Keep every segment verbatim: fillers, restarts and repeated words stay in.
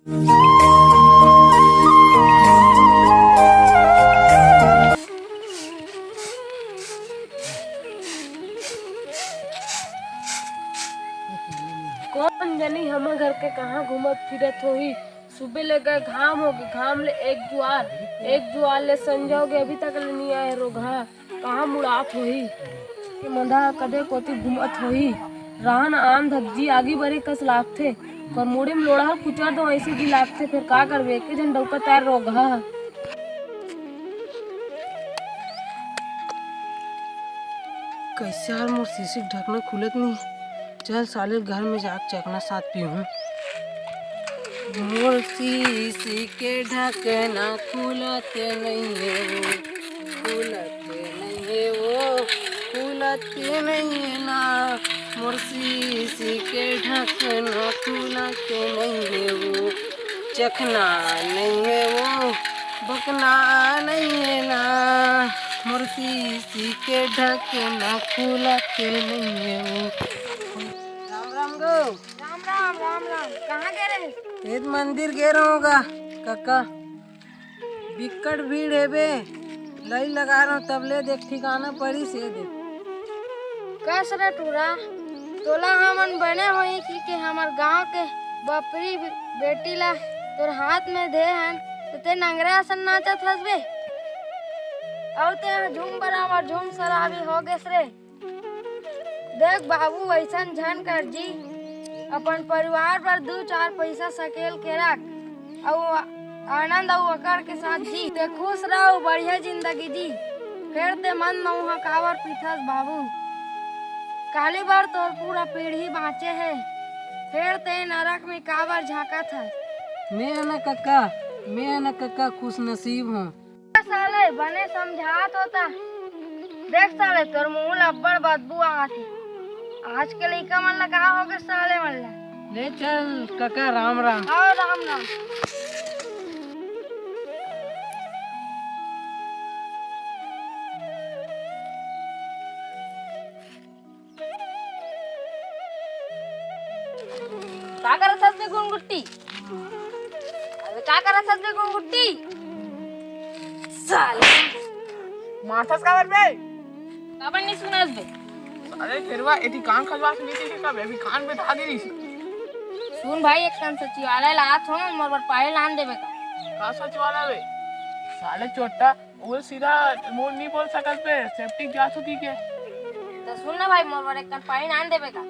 कोन जनी हमर घर के कहाँ घूमत फिरत होही। सुबह ले गए, घाम होगे, घाम ले एक जुआर, एक जुआर ले संझा होगे, अभी तक ले नी आए रोगहा। कहाँ मुड़ात होही? के मंदा कदे कोती घूमत होही। राहन आन धकजी आगी बरे कस लागथे। कर मुड़ी म लोढ़ा कुचर दो, ऐसे जी लागथे, फेर का करबे, एके झन डौका तार रोगहा। कैसे यार मोर शीशी के ढकना खुलत नहीं। चल साले घर में जाके चखना साथ पीहूँ। मोर शीशी के ढकना खुलत नहीं है वो, खुलत नहीं है वो, खुलत नहीं है ना। मोर शीशी के ढकना खुलत नहीं है वो, चखना नहीं है वो, बकना नहीं है ना। मोर शीशी के ढकना खुलत नहीं है वो। राम राम गो। राम राम, राम राम। कहाँ गे रहे? ए मंदिर गे रहूं गा कका। बिक्कट भीड़ हेबे, लई लगा रहूं, तब ले देख ठिकाना पड़ी से दे। कस रे टूरा, तोला हमन बने होई कि, कि हमर गांव के बपरी बे-, बेटी ला तोर हाथ में दे हन, तो ते नंगरा असन नाचत हस बे। अउ ते झूम बराबर झूम सराबी हो गेस रे। देख बाबू, अइसन झन कर जी, अपन परिवार बर दू चार पैसा सकेल के रख, अउ आनंद अउ अकड़ के साथ जी। ते खुश रहो, बढ़िया जिंदगी जी। फेर ते मन नौहा काबर पीथस बाबू? काली बर तोर पूरा पीढ़ी बाँचे हे, फेर ते नरक में काबर झाँकत हस? मैं न कक्का, मैं न कक्का खुश नसीब हूँ। साले बने समझात होता। देख साले, तोर मुंह ल अब्बड़ बदबू आत हे। आज के लइका मन ल का होगे साले मन ल? ले चल कका, राम राम। आओ, राम राम। का करत हस बे गुनगुट्टी? अबे का करत हस बे गुनगुट्टी? साले। मारथस काबर बे? काबर नहीं सुनस बे? अरे खेरवा, एती कान खजवा सुनी थी कब? अभी कान में धागे रही। सुन भाई, एक कन सचिवालय लात हो, मोर बर पानी लान देबे का? का सचिवालय बे? साले चोट्टा, वो सीधा मोर नहीं बोल सकत बे, सेप्टिक जात होती के। तो सुन ना भाई, मोर बर एक कन पानी लान देबे का?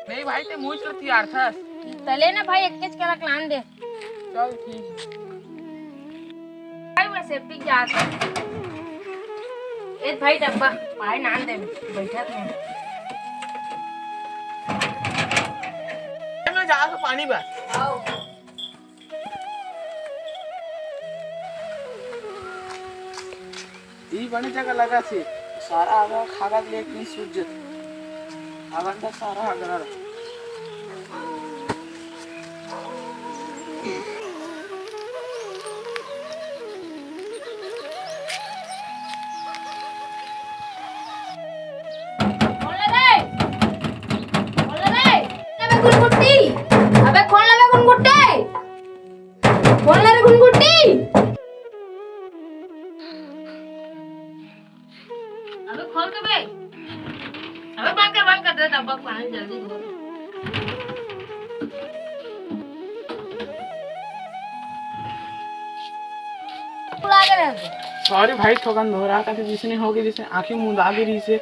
नहीं भाई, ते मुझ लो तैयार था। तले ना भाई, एक केच कलक लान दे। चल ठीक है। भाई, मैं सेप्टिक जात हूँ। ए भाई, डब्बा पानी लान दे, बैठत में। मैं जा तो पानी बस। आओ। ई बने जगह लगा थे, सारा आगरा खागत ले एक दिन सूझ जत। आगरा का सारा आगरा। खोल ना रे, खोल ना रे, अबे गुनगुट्टी, अबे खोल ना बे गुनगुट्टी। खोल ना रे गुनगुट्टी। अबे खोल के बे। अबे बंद कर, बंद कर दे, डब्बा पानी जल्दी धो। बुला के रख दे। सॉरी भाई, थोकन दोहरा का जिसने हो गई, जिसने आंखें मुंदा के रही से।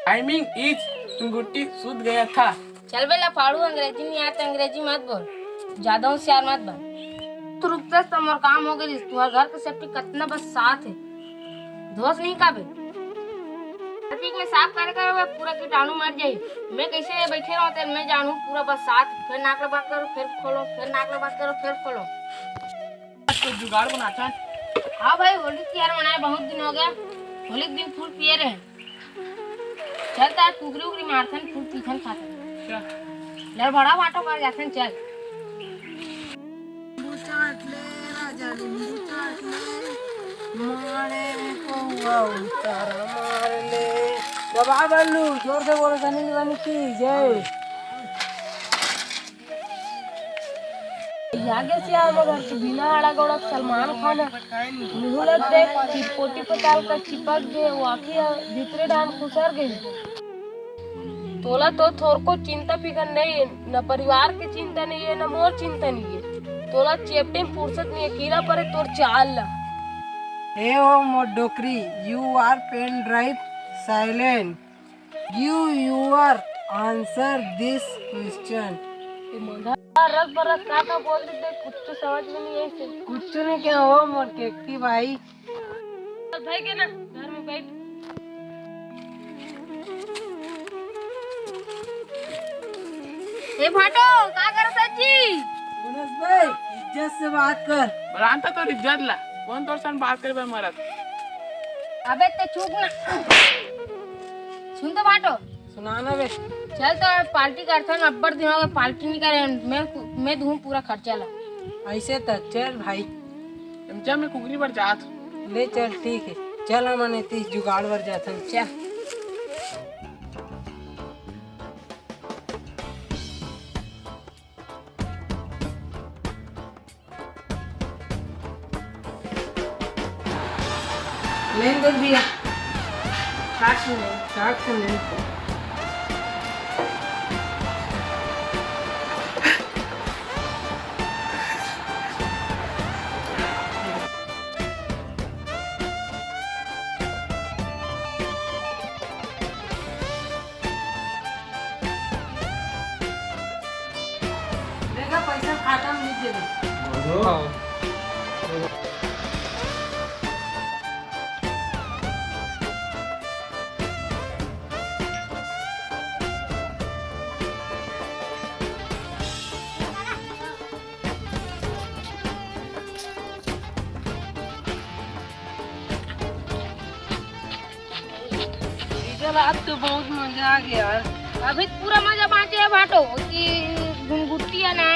Timing is गुट्टी सूत गया था। चल बे लफाड़ू, अंग्रेजी नहीं आते, अंग्रेजी मत बोल, ज्यादा होशियार मत बन। तू रुकतस त मोर काम हो गइस। तुम्हार घर के सेप्टिक कतना बस साथ है, धोस नहीं का बे? सेप्टिक में साफ करे करे बे, पूरा कीटाणु मर जाई। मैं कैसे बैठे रहूं तेल मैं जानू, पूरा बस साथ, फिर नाक लगा करो, फिर खोलो, फिर नाक लगा करो, फिर खोलो। तो जुगाड़ बनाता है। हाँ भाई, होली तिहार मनाए बहुत दिन हो गया, होली के दिन फूल पिए रहे। चल, तार कुकरी उकरी मारथन, फूल पीथन खाथन। चल। लड़बड़ा बाटो कर जाथन, चल। नींबू चाट ले, राजा नींबू चाट ले, मारे पौआ उतारा मार ले। दबा बल्लू, जोर से बोलो, सनी लियोनी की जय। या गे सियार मगर के बिना आड़ा गौड़ा के सलमान खान ह। मुंह ल देख, चिपकोटी पताल का चिपक गे, वो आँखी ह भीतरे डाहन खुसर गे। तोला तो थोरको चिंता फिकर नहीं है, न परिवार के चिंता नहीं है, न मोर चिंता नहीं है। तोला चेपटे में फुर्सत नहीं है, कीरा परे तोर चाल ला। ए ओ मोर डोकरी, you are pen drive silent। Give your answer this question। ए मंगा, रस बरस का का बोल देते, कुछ तो समझ में नहीं है इसे। कुछ नहीं क्या हो मोर केकती भाई। चल भाई के ना, घर में बैठ। ए भाटो, का करत हस जी? सुनस भाई, इज्जत से बात कर। बलान तो तोर इज्जत ला, कौन तोर सन बात करे बर मरत? अबे ते चुप ना। सुन तो भाटो। सुना ना बे। चल तो पार्टी करथन, अब्बड़ दिन हो गए पार्टी नहीं करे। मैं, मैं दूँ पूरा खर्चा ला। ऐसे त चल भाई। जा, मैं कुकरी बर जात हूँ। ले चल, ठीक है, चल हमन एती जुगाड़ बर जाथन। चल। लेन दे भैया। चाट सुन ले। चाट सुन ले। देखा, पैसा खाता में लिख देबे। हाँ। डीजल आज तो बहुत मजा आ गया यार। अभी पूरा मजा बांचे है भाटो कि घुनघुट्टी है ना,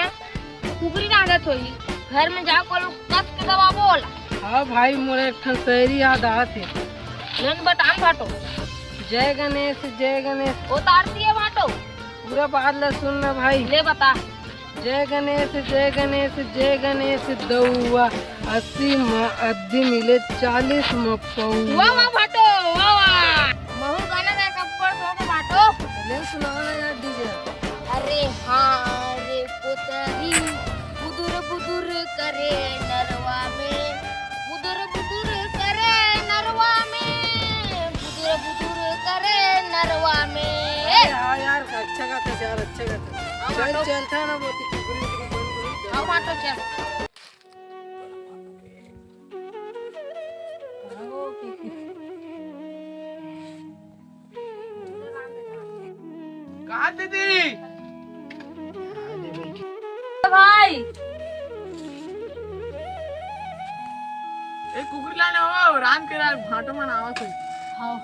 कुकरी रांधत होई। घर में जाओ, कोनो कस के दबा बोल। हाँ भाई, मोर एक ठन शायरी याद आत हे। लेन बतान भाटो। जय गणेश, जय गणेश। उतारती है भाटो। पूरा बात ला सुन ना भाई। ले बता। जय गणेश, जय गणेश, जय गणेश दउआ। अस्सी म अद्धी मिले चालीस म पौआ। वाह, वाह, भाटो, वाह, वाह। महू गाना गाए का ऊपर सो के भाटो। ले सुनाओ ना यार, डीजे। अरे हाँ रे पोतरी, बुदुर बुदुर करे नरवा में, बुदुर बुदुर करे नरवा में, बुदुर बुदुर करे नरवा में। अरे हाँ यार, अच्छा गाता है यार, अच्छा गाता है। हाँ, चल, भाटो। चल, था ना, बहुत ही कुकरी, कुकरी, कुकरी, कुकरी। हाँ, भाटो, चल। कहाँ दीदी? भाई। ए, कुकरी लाने हो, रांध के ला, भाटो मन आवत हे। हाँ।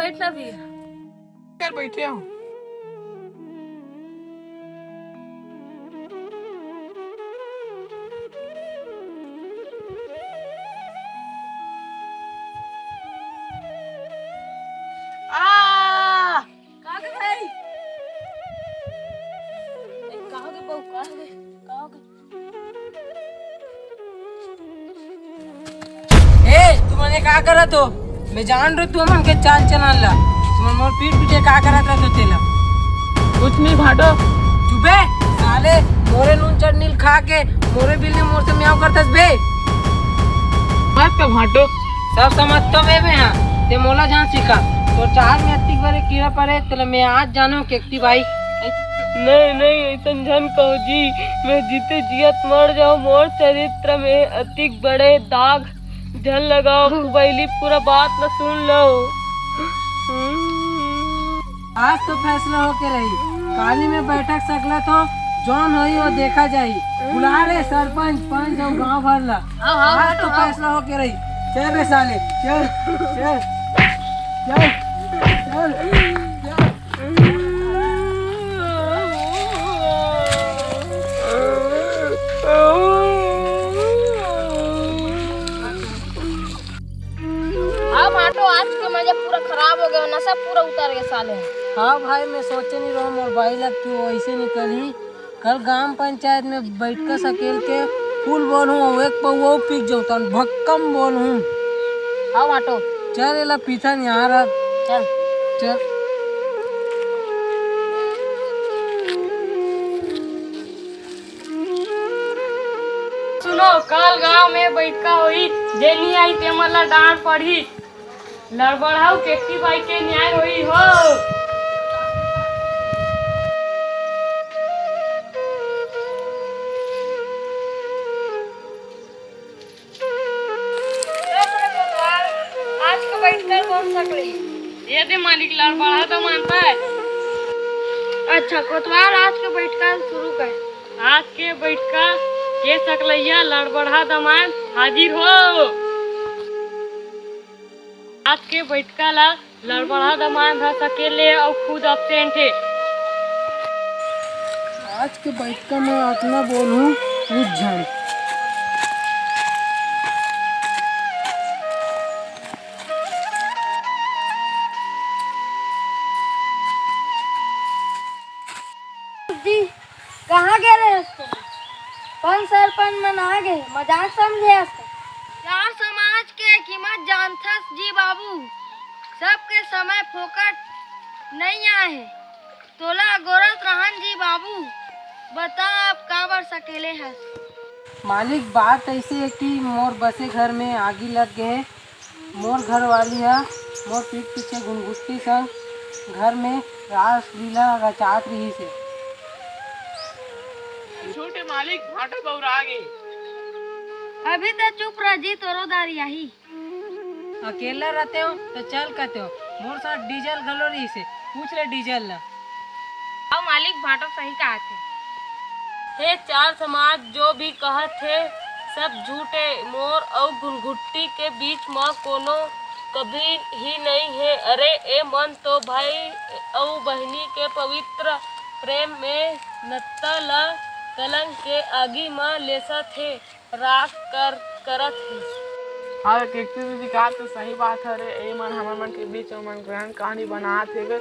बैठना भी। कर बैठे हो। आ! का हो गे भाई? ए, का हो गे बहू, का हो गे? का हो गे? ए, तुमन ये का करत हो? मैं जान रहो तुमन के चाल चलन ला। तुमन मोर पीठ पीछे का करत रहत हो तेला? कुछ नहीं भाटो। चुपे, साले, मोरे नून चटनी ल खा के, मोरे बिल्ली मोर से म्याऊं करतस बे। मत का भाटो। सब समझतो बे मैं, हाँ। ते मोला जान सिखा। तोर चाल में अतिक बड़े कीड़ा पड़े, तेला मैं आज जानों के भाई। नहीं, नहीं, अइसन झन कहो जी, मैं जीते जियत मर जाऊं, मोर चरित्र में अतिक बड़े दाग झन लगाओ। कुबैली, पूरा बात ला सुन लो। आज तो फैसला होके रही, काली में बैठक सकलत हो, जौन होई वो देखा जाही। बुला रे सरपंच, पंच अउ गांव भर ला। हाँ, हाँ, आज तो हाँ। फैसला होके रही। चल रे साले, चल, चल, चल, चल, चल। हाँ ये पूरा खराब हो गया, नशा पूरा उतर गया साले। हाँ भाई, मैं सोचे नहीं रहो मोर बाई लग कि वो ऐसे निकलही। कल ग्राम पंचायत में बैठका सकेल के फूल बोलहूँ, अउ एक पौवा पीक जाऊँ, तन भक्कम बोलहूँ। हाँ बाटो। चल, एला पीथन यार अब। चल। चल। सुनो, कल गांव में बैठका होई, जे नी आई ते मन ला डांट पड़ही। लड़बड़हा अउ केकती बाई के न्याय होई हो। आज के बैठका कोन सकले? ये दे मालिक, लड़बड़हा तो मानता है। अच्छा कोतवाल, आज के बैठका शुरू कर। आज के बैठका के सकलैया लड़बड़हा दमांद हाजिर हो। आज के बैठका ला लड़बड़हा दमांद ह सकेले अउ खुद absent हे। आज के बैठका में अतना बोलहूँ, कुछ झन। जी, कहाँ गे रहेस तू? पंच सरपंच मन आ गे, मजाक समझे हस का? चार समाज के कीमत जानथस जी बाबू, सबके समय फोकट नइ आए हे। तोला गोरत रहन जी बाबू, बता अब काबर सकेले हस? मालिक, बात ऐसे है कि मोर बसे घर में आगी लग गए हे। मोर घरवाली ह मोर पीठ पीछे गुनगुट्टी संग घर में रासलीला रचात रिहिस हे। झूठे मालिक, भांटो बउरा गे। अभी तो चुप रह जी, तोरो दारी आही। अकेला रहते हो तो चल कहते हो, मोर साथ डीजल घलो रिहिस हे, पूछ ले डीजल ला। अउ मालिक भांटो सही कहत हे। हे चार समाज, जो भी कहत हे, सब झूठ हे। मोर अउ गुनगुट्टी के बीच म कोनो कभी ही नइ हे। अरे, ए मन तो भाई अउ बहिनी के पवित्र प्रेम में नत्ता ल कलंक के आगी म लेसत हे। राख कर करत हे। हाँ, केकती दीदी का तो सही बात हरे। ए मन हमर मन के बीच में मन ग्रहण कहानी बनात हेवे।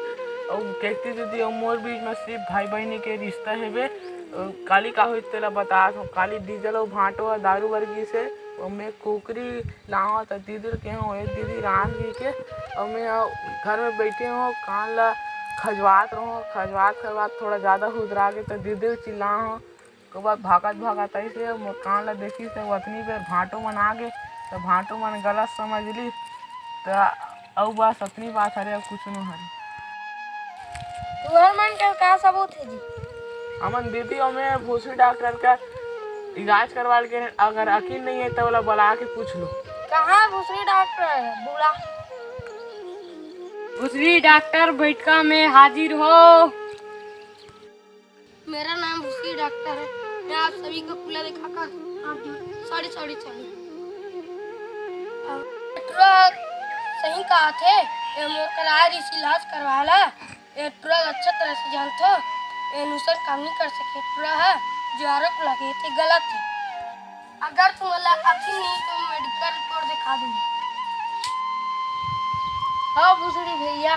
अउ केकती दीदी अउ मोर बीच में सिर्फ भाई बहिनी के रिश्ता हेवे। अ, काली का होइस तेला बतात हूँ। काली डीजल अउ भांटो ह दारू बर गिस हे। अउ मैं कुकरी लावा त दीदी ल केहे हूँ, "ए दीदी, रांध गी के।" अउ मैं ह घर में बैठे हूँ, कान ला खजवात रहूँ, खजवात खजवात थोड़ा ज्यादा हुदरा गे त दीदी ल चिल्ला हूँ। ओकर बाद भागत भागत आइस हे, मोर कान ला देखिस हे, वो अतनी बेर भांटो मन आ गे, त भांटो मन गलत समझ लिस, त अउ बस अतनी बात हरे, अउ कुछ नो हरे। तुहर मन के का सबूत हे जी? हमन दीदी अउ मैं भूसड़ी डॉक्टर का इलाज करवा के, अगर यकीन नहीं है तो ओला बुला के पूछ लो। कहाँ भूसड़ी डॉक्टर है? बुला। भूसड़ी डॉक्टर बैठका में हाजिर हो। मेरा नाम भूसड़ी डॉक्टर है। मैं आप सभी को खुला दिखाकर, हाँ, sorry, sorry, sorry। अब टुरा सही कहा थे, ये मोर करा रिहिस इलाज करवाला। ये टुरा अच्छा तरह से जानथो, ये नुसन काम नहीं कर सके। टुरा है, जो आरोप लगे थे, गलत है। अगर तुमला अखिल नहीं तो medical report दिखा दूंगी। हाँ भूसड़ी भैया,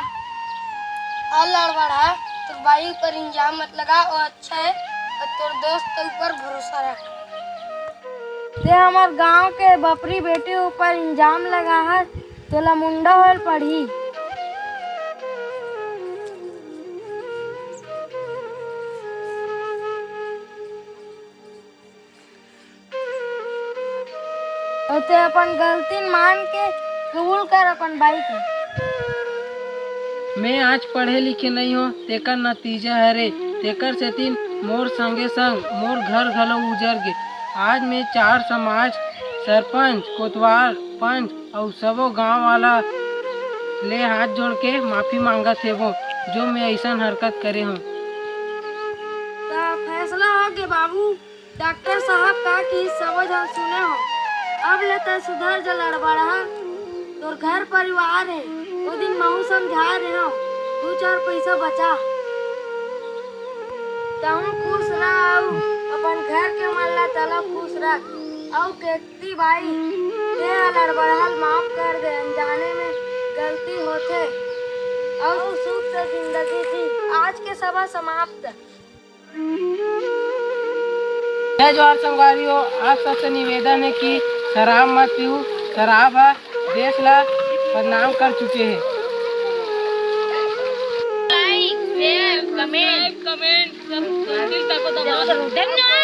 आ लड़बड़ा, तोर बाई ऊपर इल्जाम मत लगा, वो अच्छा है, और तोर दोस्त के ऊपर भरोसा रख। ते हमर गांव के बपरी बेटी ऊपर इल्जाम लगा है, तोला मुंडा होल पड़ही। अउ ते अपन गलती मान के कबूल कर अपन बाई के। मैं आज पढ़े लिखे नइ हों, तेकर नतीजा हरे, तेकर सेतिन मोर संगे संग मोर घर घलो उजर गे। आज मैं चार समाज, सरपंच, कोतवाल, पंच अउ सबो गांव वाला ले हाथ जोड़ के माफी मांगत हेवों, जो मैं अइसन हरकत करे हों। त फैसला हो गे बाबू। डॉक्टर साहब का कि सबो झन सुने हो, अब ले तै सुधर जा लड़बड़हा, तोर घर परिवार हे, ओ दिन महू समझा रहे हो, दू चार पैसा बचा। तहूँ खुश रह अउ अपन घर के मन ला तला खुश रख। अउ केकती बाई, ते हा लड़बड़हा ल माफ कर दे, अनजाने में गलती हो जिंदगी जी। आज के सभा समाप्त। जय जोहार संगवारी हो, आप सबसे निवेदन है कि शराब मत पीऊ। शराब ह देश ला बदनाम कर चुके हे। Like, share, comment, comment, सब दिल तक दबा दो। धन्यवाद।